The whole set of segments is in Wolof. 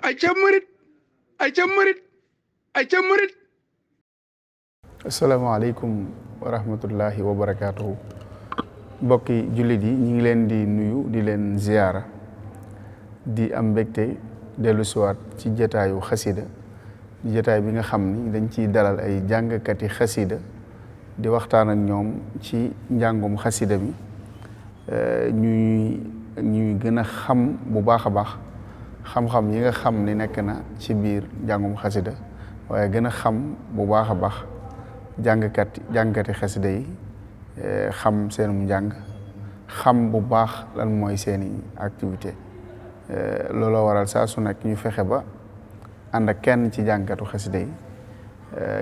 ay ca murit ay ca murit ay ca murit. asalaamaaleykum wa rahmatullahi wa barakaatuhu. mbokki jullit yi ñu ngi leen di nuyu di leen ziyaara di am mbégte dellu siwaat ci jataayu xasida di jataay bi nga xam ni dañ ciy dalal ay jàngkati xasida di waxtaan ak ñoom ci njàngum xasida mi ñuy gën a xam bu baax a baax xam-xam yi nga xam ni nekk na ci biir njàngum xasida waaye gën a xam bu baax a baax jàngkati xasida yi xam seenum njàng xam bu baax lan mooy seeni activité looloo waral saa su nekk ñu fexe ba ànd ak kenn ci jàngkatu xasida yi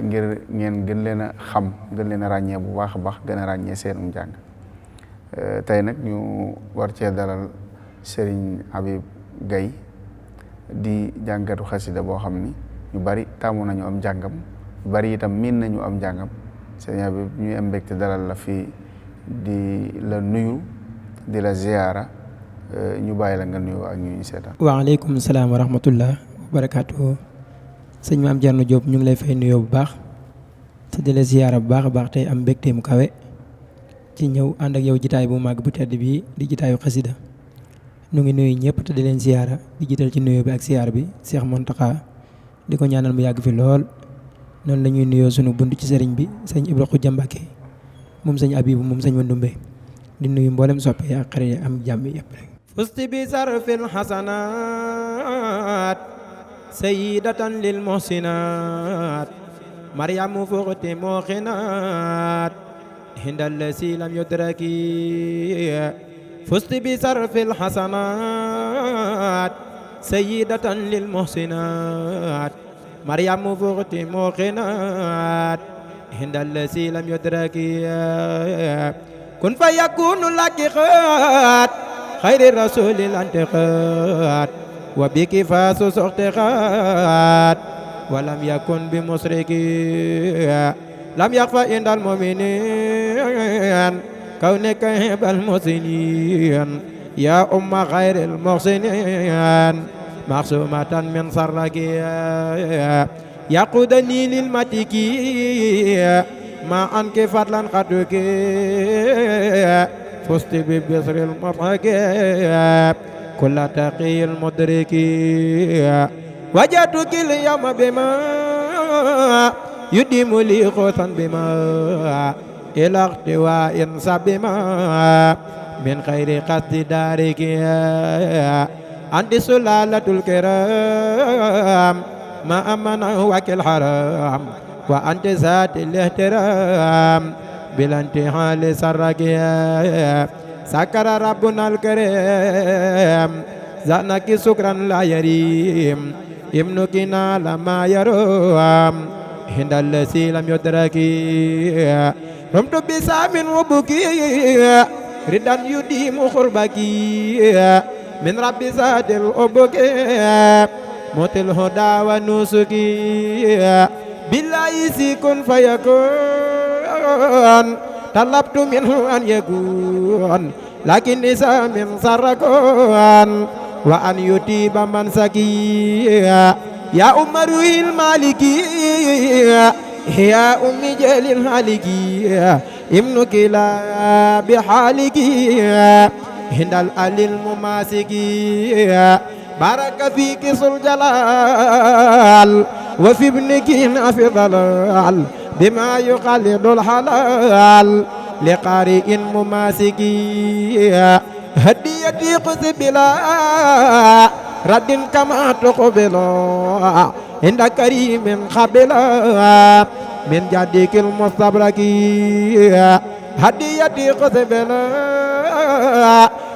ngir ngeen gën leen a xam gën leen a ràññee bu baax a baax gën a ràññee seenum njàng tey nag ñu war cee dalal Serigne Habib Gaye di jàngkatu xasida boo xam ni ñu bari taamu nañu am njàngam ñu bari itam miin nañu am njàngam Serigne Habib ñuy am mbégte dalal la fii di la nuyu di la ziyaara ñu bàyyi la nga nuyu ak ñu seetaan. waaleykum salaam wa rahmatullah wa barakaatu. sëñ Maam Thierno Diop ñu ngi lay fay nuyoo bu baax te di la ziyaara bu baax a baax tey am mbégte mu kawe ci ñëw ànd ak yow jitaay bu màgg bu tedd bii di jitaayu xasida nu ngi nuyu ñëpp te di leen ziyaara di jiital ci nuyoo bi ak ziyaar bi Cheikh Mountakha di ko ñaanal mu yàgg fi lool. noonu la ñuy nuyoo sunu bunt ci sëriñ bi sëñ Ibra Xuja Mbàkke moom sëñ Abibu moom sëñ Mandumbe di nuyu mboolem soppe ak xarit am jàmm yëpp rek. fusti bi sarfil xasanaat sayyidatan lil muhsinaat maryamu fuxti mooxinaat hindal lasi lam yudraki fusti bi sarfil xasanaat sayyidatan lil muhsinaat maryamu fuxti mooxinaat hindal lasi lam yudraki kun fa yakunu laki xaat xayri rasulil antiqaat wa biki faasu soxti xaat walam yakun bi musriki lam yaxfa indal muminin kaw nekk hebal musinin ya umma xayril muxsinin maxsumatan min sarraki yaqudani lil matiki ma anki fadlan xatuki fusti bi bisril mutaki kulla taqiyil mudriki wajatuki liyawma bima yudimu li xuusan bima ila ixtiwa in sabima min xayri qasdi dariki anti sulalatul kiram ma amana wakil haram wa anti zati lihtiram bilanti hali sarraki sakara rabbuna al-karim zanaki sukran la yarim ibnuki nala ma yarum hindal lasi lam yudraki rumtu bisamin wabuki ridan yudimu khurbaki min rabbi zadil ubuki mutil huda wa nusuki billahi sikun fayakun talabtu minhu an yakun lakin isa min sarakun wa an yutiba man saki ya umaruhil maliki ya ummi jalil haliki ibnu kila bihaliki hindal alil mumasiki baraka fiki sul jalal wa fi ibniki nafi dalal bima yuqallidul halal liqari'in mumasiki hadiyati qusbila raddin kama tuqbila inda karimin khabila min jadikil mustabraki hadiyati qusbila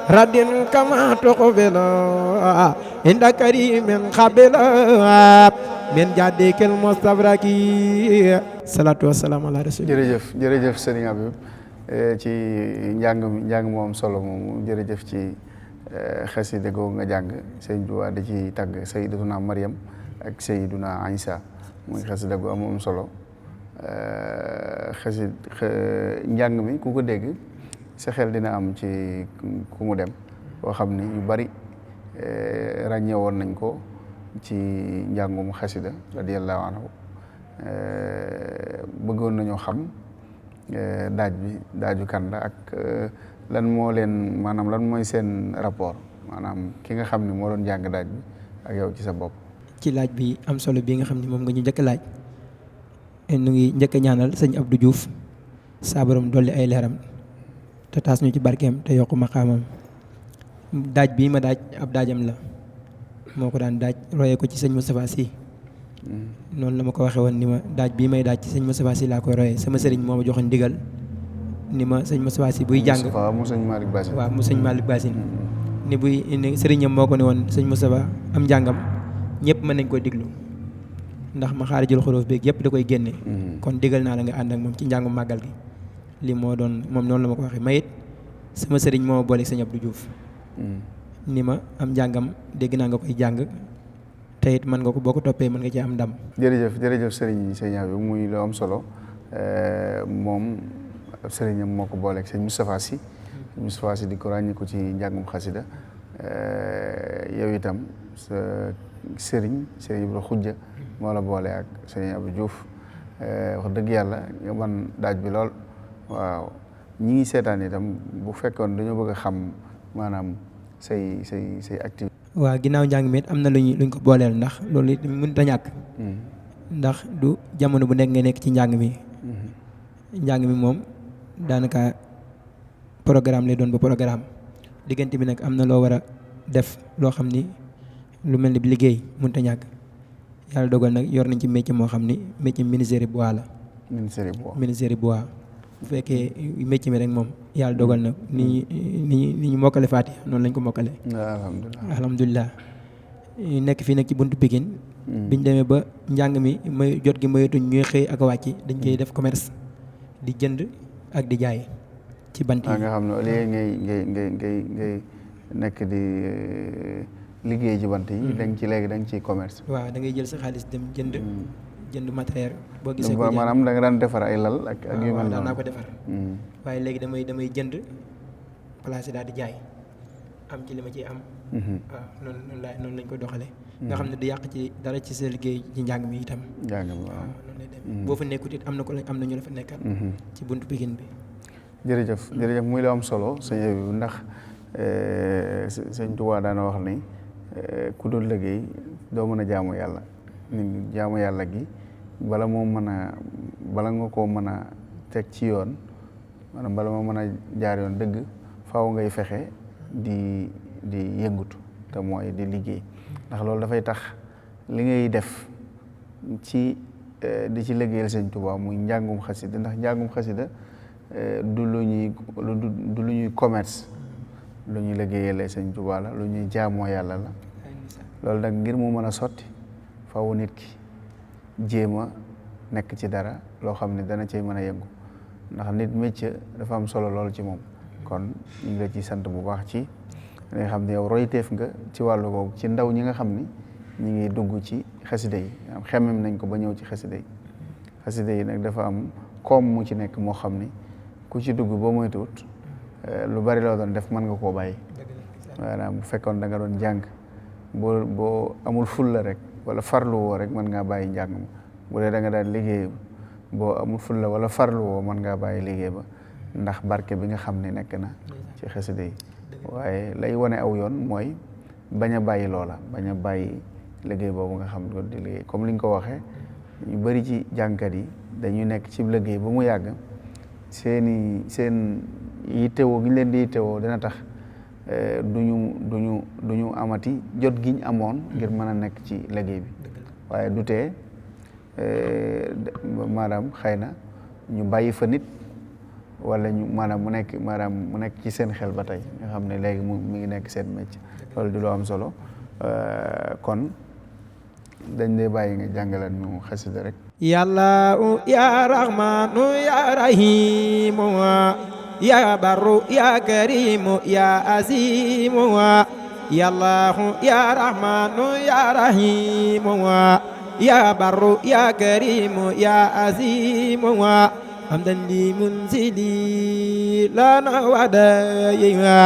raddin kama tuqbila inda karimin khabila min jadikil mustabraki salatu wassalamu ala rasulillah. jërëjëf Serigne Habib ci njàng moom solo moomu jërëjëf ci xasida googu nga jàng sëñ bi waa da ci tàgg Sayyidatuna Maryam ak Sayyiduna Isa muy xasida gu am solo njàng mi ku ko dégg sa xel dina am ci ku mu dem boo xam ni yu bari ràññee woon nañ ko ci njàngum xasida radiyallahu anhu bëggoon nañoo xam daaju kan la ak lan moo leen maanaam lan mooy seen rapport maanaam ki nga xam ne moo doon jàng daaj bi ak yow ci sa bopp. ci laaj bi am solo bi nga xam ne moom nga ñu njëkk laaj nu ngi njëkk a ñaanal sëñ Abdou Diouf saa borom dolli ay leeram te taas ñu ci barkeem te yokku maqaamam. daaj bii ma daaj ab daajam la moo ko daan daaj royee ko ci sëñ Moustapha Sy noonu la ma ko waxee woon ni ma daaj bii may daaj ci sëñ Moustapha Sy laa koy royee sama sëriñ moo ma joxoon ndigal ni ma sëñ Moustapha Sy buy jàng mu sëñ Malick Bassine waaw mu sëñ Malick Bassine ni buy sëriñam moo ko ne woon sëñ Moustapha am njàngam ñëpp mën nañ koo diglu ndax ma xaarijul xuruuf beeg yëpp da koy génne kon digal naa la nga ànd ak moom ci njàngu màggal gi li moo doon moom noonu la ma ko waxee mayit sama sëriñ moo ma boole sëñ Abdou Diouf ni ma am njàngam dégg naa nga koy jàng te it mën nga ko boo ko toppee mën nga ci am ndam. jërëjëf sëriñ bi muy lu am solo moom ab sëriñam moo ko booleeg sëñ Moustapha Sy di ko ràññi ko ci njàngum xasida yow itam sa sëriñ Ibra Xujja moo la boole ak sëriñ Abdou Diouf wax dëgg yàlla nga man daaj bi lool waaw ñi ngi seetaan itam bu fekkoon dañoo bëgg a xam maanaam say activité. waaw ginnaaw njàng mi it am na luñ ko booleel ndax loolu it mënut a ñàkk. ndax du jamono bu nekk nga nekk ci njàng mi. njàng mi moom daanaka programme lay doon ba programme diggante bi nag am na loo war a def loo xam ni lu mel ni liggéey mënut a ñàkk yàlla dogal nag yor nañ ci métier moo xam ni métier menuiserie bois la. menuiserie bois bu fekkee métier mi rek moom yàlla dogal na ni ñu mokkale Faatiha noonu lañ ko mokkale. alhamdulilah nekk fii nag ci buntu Pikine. biñ demee ba njàng mi may jot gi mayatuñ ñuy xëy ak wàcc dañ koy def commerce di jënd ak di jaay ci bant yi. nga xam ne au lieu ngay nekk di liggéey ci bant yi. da nga ciy commerce. waaw da ngay jël sa xaalis dem jënd matériel boo gisee ko maanaam da nga daan defar ay lal ak yu mel noonu naa ko defar waaye léegi damay jënd placé daal di jaay am ci li ma ciy am waaw noonu lañ ko doxalee nga xam ne du yàq ci dara ci sa liggéey ci njàng mi itam njàng mi waaw noonu lay dem boo fa nekkut it am na ñu la fa nekkal ci buntu Pikine bi jërëjëf muy la am solo sëñ bi ndax sëñ Tuubaa daana wax ni ku dul liggéey doo mën a jaamu yàlla nit jaamu yàlla gi bala nga koo mën a teg ci yoon maanaam bala moo mën a jaar yoon dëgg faaw ngay fexe di yëngutu te mooy di liggéey ndax loolu dafay tax li ngay def ci di ci liggéeyal sëñ Tuubaa muy njàngum xasida ndax njàngum xasida du lu ñuy commerce lu ñuy liggéeyalee sëñ Tuubaa la lu ñuy jaamoo yàlla la loolu nag ngir mu mën a sotti faaw nit ki jéem a nekk ci dara loo xam ne dana cay mën a yëngu ndax nit métier dafa am solo lool ci moom kon ñu ngi la ci sant bu baax ci nga xam ne yow royteef nga ci wàllu googu ci ndaw ñi nga xam ni ñu ngi dugg ci xasida yi xemmem nañ ko ba ñëw ci xasida yi nag dafa am koom mu ci nekk moo xam ni ku ci dugg boo moytuwut lu bari loo doon def mën nga koo bàyyi maanaam bu fekkoon da nga doon jàng boo amul ful la rek wala farlu woo rek mën ngaa bàyyi njàng ma bu dee da nga daan liggéey boo amul ful la wala farlu woo mën ngaa bàyyi liggéey ba ndax barke bi nga xam ne nekk na ci xasida yi waaye lay wane aw yoon mooy bañ a bàyyi loola bañ a bàyyi liggéey boobu nga xam ne di liggéey comme li nga ko waxee ñu bari ci jàngkat yi dañuy nekk ci liggéey ba mu yàgg seen yittewoo gi ñu leen di yittewoo dina tax duñu amati jot giñ amoon ngir mën a nekk ci liggéey bi waaye du tee maanaam xëy na ñu bàyyi fa nit wala ñu mu nekk ci seen xel ba tey nga xam ne léegi mi ngi nekk seen métier loolu di loo am solo kon dañ lay bàyyi nga jàngalal ñu xasida rek yàlla ya rahmanu ya rahimu ya barru ya karimu ya azimu yàlla ya rahmanu ya rahimu ya barru ya karimu ya azimu hamdan li munzili lana wadayya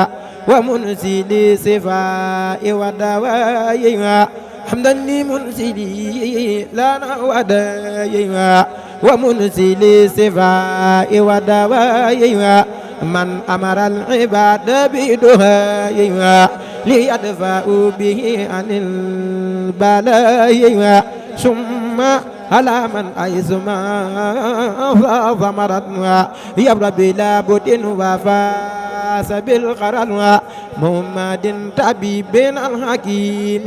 wa munzili sifai wa dawayya حمدا لمنزلي لنا ودايا ومنزلي صفاء ودوايا من أمر العباد بدعاء ليدفعوا به عن البلايا ثم على من أيزما ثمرتها يبرى بلا بد وفاس بالقرن محمد طبيب الحكيم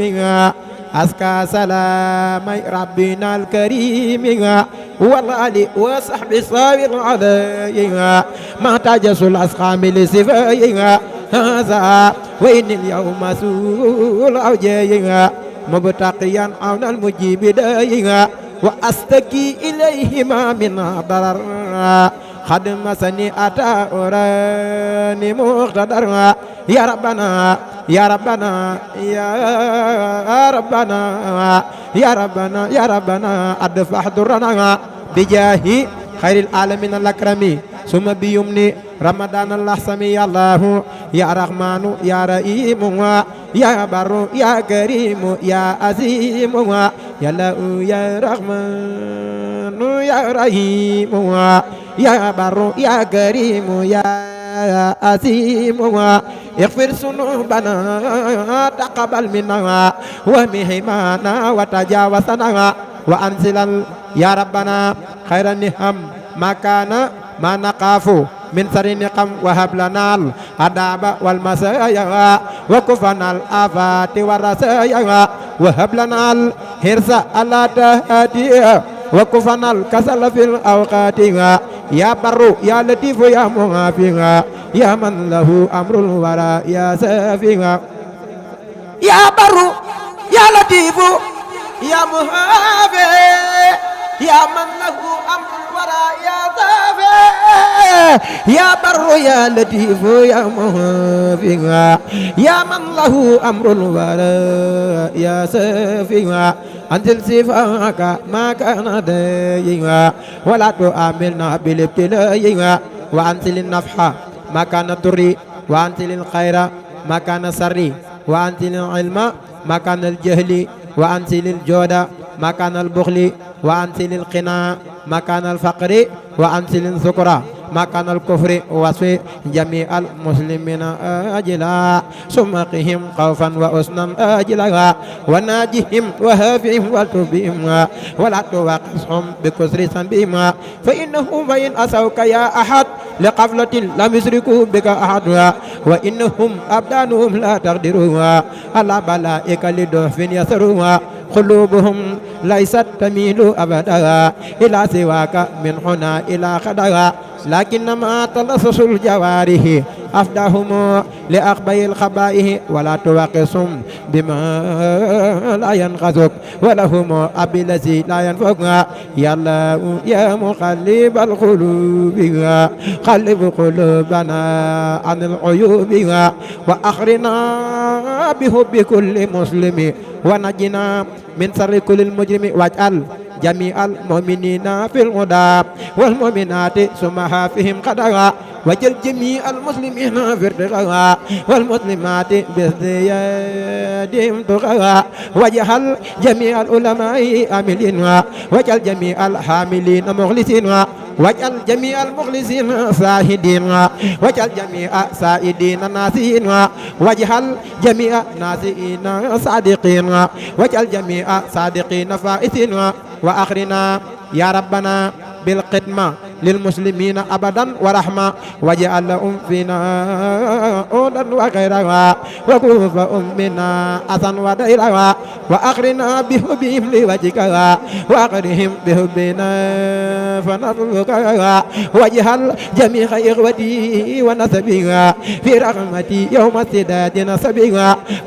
أزكى سلام ربنا الكريم والآل وصحبه صابر عليها ما تجس الأسقام لصفائها هذا وإن اليوم سؤول أوجيها مبتقيا عون المجيب دايها وأستكي إليهما من ضرر خدم مسني أتى أراني مقتدرها يا ربنا يا ربنا يا ربنا يا ربنا يا ربنا أدفع درنا بجاه خير العالمين الأكرم ثم بيمني رمضان الله سمي الله يا رحمن يا رحيم يا بر يا كريم يا عظيم يا الله يا رحمن يا رحيم يا بر يا كريم يا عظيم اغفر ذنوبنا تقبل منا ومهمانا وتجاوزنا وأنزل يا ربنا خير النعم ما كان ما نخاف من شر النقم وهب لنا العذاب والمسايا وكفنا الآفات والرسايا وهب لنا الحرص على تهديه وكفنا الكسل في الأوقات يا بر يا لطيف يا معافي يا من له أمر الورى يا سافي يا بر يا لطيف يا معافي يا من له أمر الورى يا سافي يا بر يا لطيف يا معافي يا من له أمر الورى يا سافي أنزل صفاك ما كان دايما ولا تؤملنا بالابتلاء وأنزل النفح ما كان ضري وأنزل الخير ما كان سري وأنزل العلم ما كان الجهل وأنزل الجود ما كان البخل وأنزل القناع ما كان الفقر وأنزل الذكر ما كان الكفر وصف جميع المسلمين أجلا ثم قهم خوفا وأسنا أجلا وناجهم وهافهم والتبهم ولا توقصهم بكسر ذنبهم فإنهم وإن أسوك يا أحد لقفلة لم يشركوا بك أحد وإنهم أبدانهم لا تقدروا على بلائك لضعف يسروا قلوبهم ليست تميل أبدا إلى سواك من هنا إلى خدا لكنما تلصص الجوارح أفداهم لأخبي الخبائه ولا توقصهم بما لا ينقذك ولهم أبي الذي لا ينفق يا الله يا مقلب القلوب قلب قلوبنا عن العيوب وأخرنا بحب كل مسلم ونجنا من شر كل المجرم واجعل جميع المؤمنين في الهدى والمؤمنات سمها فيهم قدرا وجل جميع المسلمين في ارتقاء والمسلمات بازديادهم تقى وجعل جميع العلماء عاملين وجل جميع الحاملين مخلصين وجعل جميع المخلصين ساهدين وجعل جميع سائدين ناسين وجعل جميع ناسين صادقين وجعل جميع صادقين فائزين وآخرنا يا ربنا بالقدمة للمسلمين أبدا ورحمة وجعل لهم فينا أولا وخيرا وكوفهم منا أثا وديرا وآخرنا بحبهم لوجهك وآخرهم بحبنا فنطلق وجعل جميع إخوتي ونسبي في رحمتي يوم السداد نسبي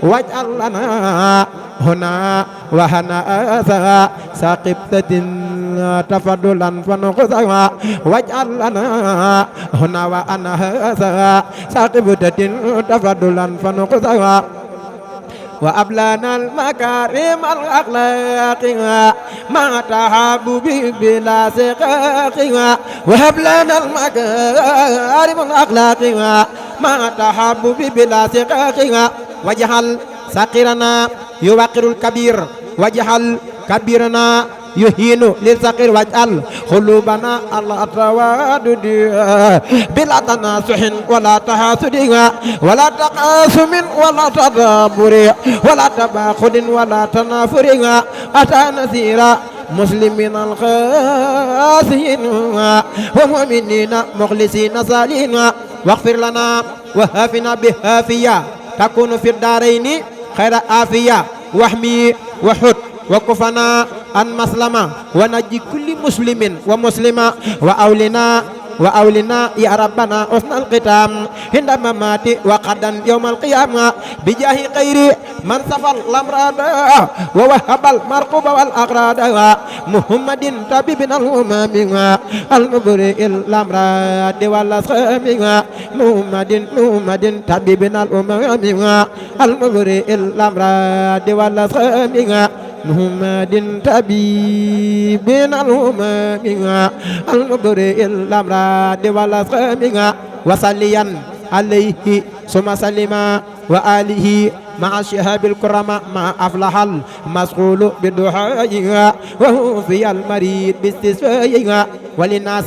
واجعل لنا هنا وهنا ساقبة تفضلا فنقذها واجعل لنا هنا وأنا هذا ساقبة تفضلا فنقذها وأبلانا المكارم الأخلاق ما تحب بلا سقاق وهب لنا المكارم الأخلاق ما تحب بلا سقاق واجعل ساقرنا يوقر الكبير واجعل كبيرنا يهين للصغير واجعل قلوبنا على التوادد بلا تناسح ولا تحاسد ولا تقاسم ولا تدابر ولا تباخد ولا تنافر أتى نذيرا مسلمين الخاسين ومؤمنين مخلصين صالحين واغفر لنا وهافنا بهافية تكون في الدارين خير آفية واحمي وحد وكفنا عن مسلمة ونجي كل مسلم ومسلمة وأولنا يا ربنا حسن الختام عند ممات وقدا يوم القيامة بجاه خير من سفى الأمراض ووهب المرقوب والأغراض محمد طبيبنا الأمم المبرئ الأمراض والأسقام محمد طبيبنا الأمم المبرئ الأمراض والأسقام محمد طبيبنا الأمم المبرئ الأمراض والأسقام وصليا عليه ثم سلما وآله مع الشهاب الكرامة مع أفلح المسؤول بالدعاء وهو في المريض باستشفاء وللناس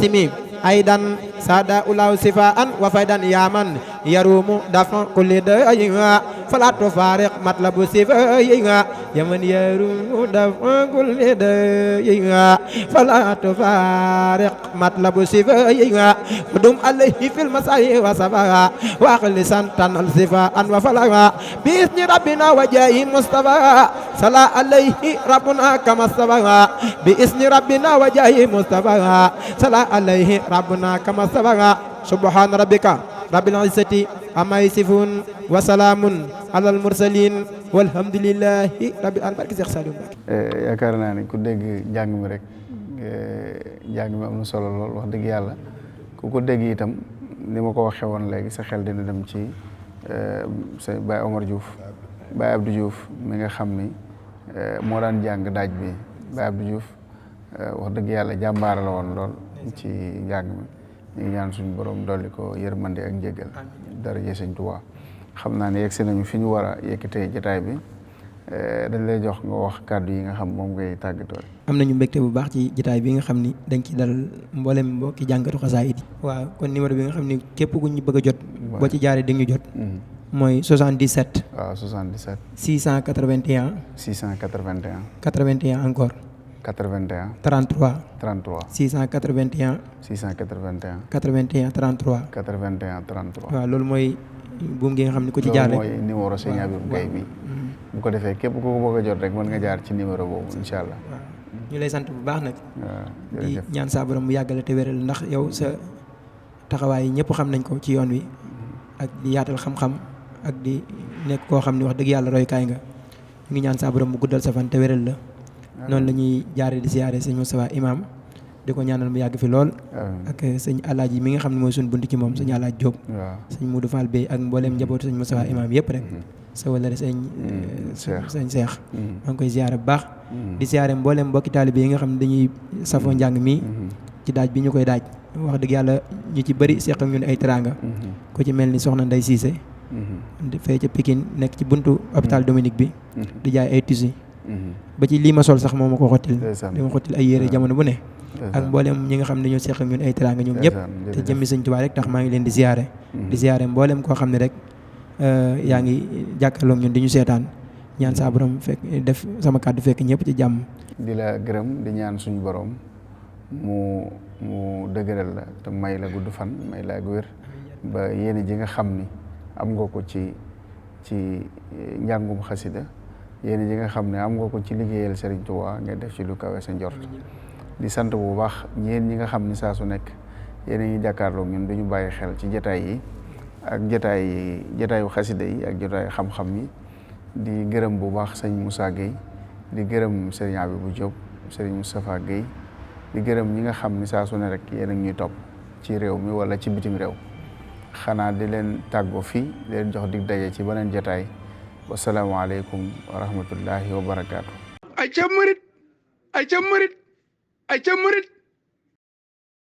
أيضا سادة أولو صفاء وفيدا يا من يروم دفع كل داء فلا تفارق مطلب صفاء يا من يروم دفع كل داء فلا تفارق مطلب صفاء ودم عليه في المساء وصفاء وأخلصا تنال صفاء وفلا بإذن ربنا وجاه مصطفى صلى عليه ربنا كما صفى بإذن ربنا وجاه مصطفى صلى عليه ربنا كما صفى سبحان ربك رب العزة عما يصفون وسلام على المرسلين والحمد لله رب العالمين barke Cheikh Saliou Mbacké yaakaar naa ne ku dégg njàng mi rek njàng mi am na solo lool wax dëgg yàlla ku ko dégg itam ni ma ko waxee woon léegi sa xel dina dem ci sa Baye Omar Diouf Baye Abdou Diouf mi nga xam ni moo daan jàng daaj bi Baye Abdou Diouf wax dëgg yàlla jàmbaara la woon lool ci njàng mi ñu ngi ñaan suñu borom dolli ko yërmande ak njëgal daraja Sëñ Tuubaa xam naa ne yegsi nañu fi ñu war a yëkkatee jotaay bi dañ lay jox nga wax kàddu yi nga xam moom ngay tàggatoo. am nañu mbégte bu baax ci jotaay bi nga xam ni dañ ci dalal mboolem mbokki jàngatu xasaayid yi. waaw kon numéro bi nga xam ni képp ku ñu bëgg a jot. boo ci jaaree di ñu jot. mooy 77. waaw 77. 681. 681. 81 encore. 81. 33. 33. 681. 681. 81 33. 81 33. waaw loolu mooy buum gi nga xam ne ku ci jaar rek. loolu mooy numéro Sëñ Habib Gaye bi. bu ko defee képp ku ko bëgg a jot rek mën nga jaar ci numéro boobu incha allah. waaw ñu lay sant bu baax nag. waaw di jërëjëf ñaan saa borom mu yàggale te wéral ndax yow sa taxawaay yi ñëpp xam nañ ko ci yoon wi ak di yaatal xam-xam ak di nekk koo xam ne wax dëgg yàlla roykaay nga ñu ngi ñaan saa borom mu guddal sa fan te wéral la. noonu la ñuy jaare di siyaare sëñ Moustapha Imam di ko ñaanal mu yàgg fi lool. ak sëñ Alaaji mi nga xam ne mooy suñu bunt ci moom sëñ Alaaji Diop. waaw sëñ Moudou Fall Bey ak mbooleem njabootu sëñ Moustapha Imam yëpp rek. sa wala sëñ Cheikh maa ngi koy ziyaare bu baax. di ziyaare mbooleem mbokki taalibe yi nga xam ne dañuy safoo njàng mi. ci daaj bi ñu koy daaj wax dëgg yàlla ñu ci bëri seq ak ñun ay teraanga. ku ci mel ni soxna Ndey Siise fee ca Pikine nekk ci buntu hôpital Dominique bi. di jaay ay tissus. ba ci lii ma sol sax moo ma ko xottil di ma xottil ay yére jamono bu ne. ak mboolem ñi nga xam ne dañoo seq ak ñun ay teraanga ñoom ñëpp. te jëmmi sëñ Tuubaa rek tax maa ngi leen di ziyaare. di ziyaare mboolem koo xam ne rek yaa ngi jàkkaarloog ñun di ñu seetaan ñaan saa borom fekk def sama kàddu fekk ñëpp ci jàmm. di la gërëm di ñaan suñu borom mu dëgëral la te may la gudd fan may la ak wér ba yéene ji nga xam ni am nga ko ci njàngum xasida yéene ji nga xam ne am nga ko ci liggéeyal Serigne Touba nga def ci lu kawe sa njort di sant bu baax ñeen ñi nga xam ni saa su nekk yéen a ngi jàkkaarloog ñun duñu bàyyi xel ci jotaay yi ak jotaayu xasida yi ak jotaayu xam-xam yi di gërëm bu baax sëñ Moussa Gueye di gërëm Serigne Habibou Diop Serigne Moustapha Gueye di gërëm ñi nga xam ni saa su ne rek yéen a ngi ñuy topp ci réew mi wala ci bitim réew xanaa di leen tàggoo fii di leen jox dig daje ci beneen jotaay wasalaamaaleykum wa rahmatullahi wa barakaatu. ay ca murit ay ca murit ay ca murit